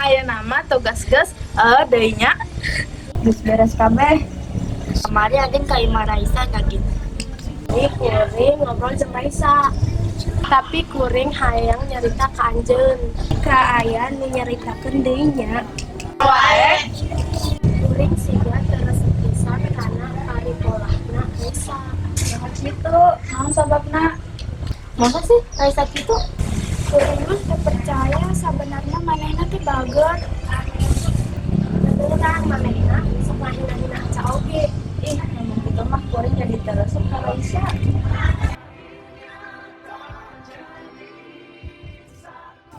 Ayeuna mah tugas geus deui nya. Geus beres kabeh. Kamari anjeun ka imah Raisa nya gitu. Ini kuring ngobrol jeung Raisa. Tapi kuring hayang nyarita ka anjeun. Ka aya nu nyaritakeun deui nya. Wae. Kuring siga teu resep pisan kana paripolahna Raisa. Naha kitu? Naon sababna? Masa sih Raisa gitu? Kuring mah teu percaya sabenarna manehna teh bager. Beneran manehna sok ngahina-hina Aca oge. Ih, ngomong kitu mah kuring jadi teu resep ka Raisa.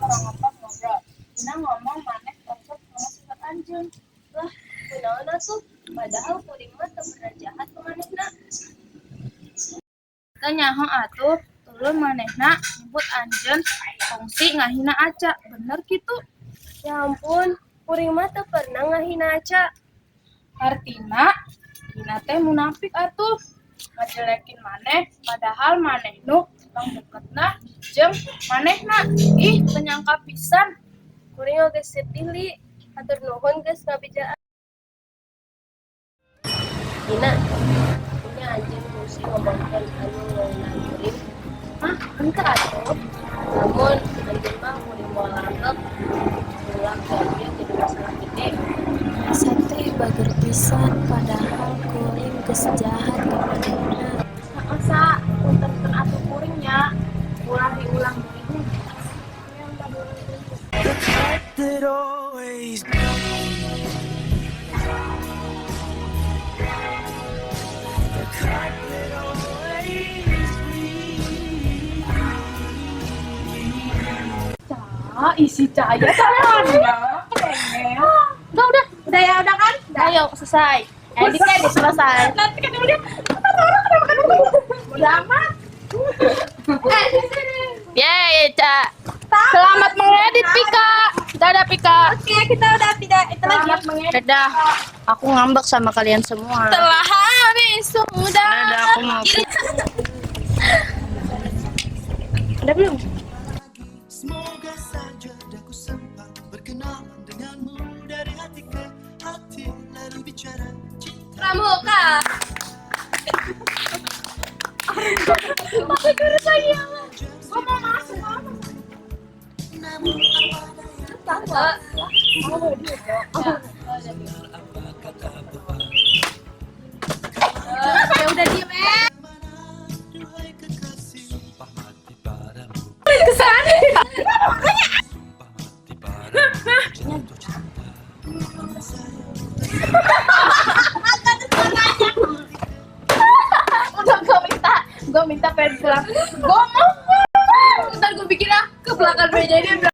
Orang ngobrol. Dina ngomong maneh resep kana sifat anjeun. Lah, kunaon atuh? Padahal kuring mah teu pernah jahat ka manehna. Teu nyaho atuh, tuluy manehna nyebut anjeun kungsi ngahina Aca. Bener kitu? Ya ampun, kuring mah teu pernah ngahina Aca. Artina Dina teh munafik atuh. Ngajelekin maneh padahal maneh nu pangdeketna jeung manehna. Ih, teu nyangka pisan. Kuring oge sedih li. Hatur nuhun geus ngabejaan. Dina, punya anjeun kungsi ngomongkeun anu ngeunaan kuring. Hah, henteu atuh. Namun anjeun mah kuring moal langgeng. Ulah kieu jadi masalah gede. Raisa teh bager pisan padahal kuring geus jahat ka manehna. Heeh, Sa, punten atuh kuring nya. Ulah diulang deui. The type that always The type that always bleeds. Ah, isi cahaya tangannya. Udah. Udah ya, udah kan? Ayo, selesai. Editnya edit selesai. Nanti kan udah orang kenapa kan udah amat. Yeay, Ca. Selamat mengedit, Pika. Dadah, Pika. Oke, kita udah tidak itu lagi. Selamat mengedit. Dadah. Aku ngambek sama kalian semua. Telah habis sudah. Dadah, aku mau. Udah belum? Semoga saja daku sempat berkenalan denganmu dari hati ke hati lalu bicara cinta. Pramuka. Gua mau masuk. Namun apa daya apa kata pepatah. Ya udah diem eh. Mana duhai kekasih. Sumpah mati padamu. Kesan. Sumpah mati padamu. Jatuh cinta. Sayang. Udah gue minta pengen pulang. Gue mau pulang. Ntar gue bikin ah ke belakang meja ini.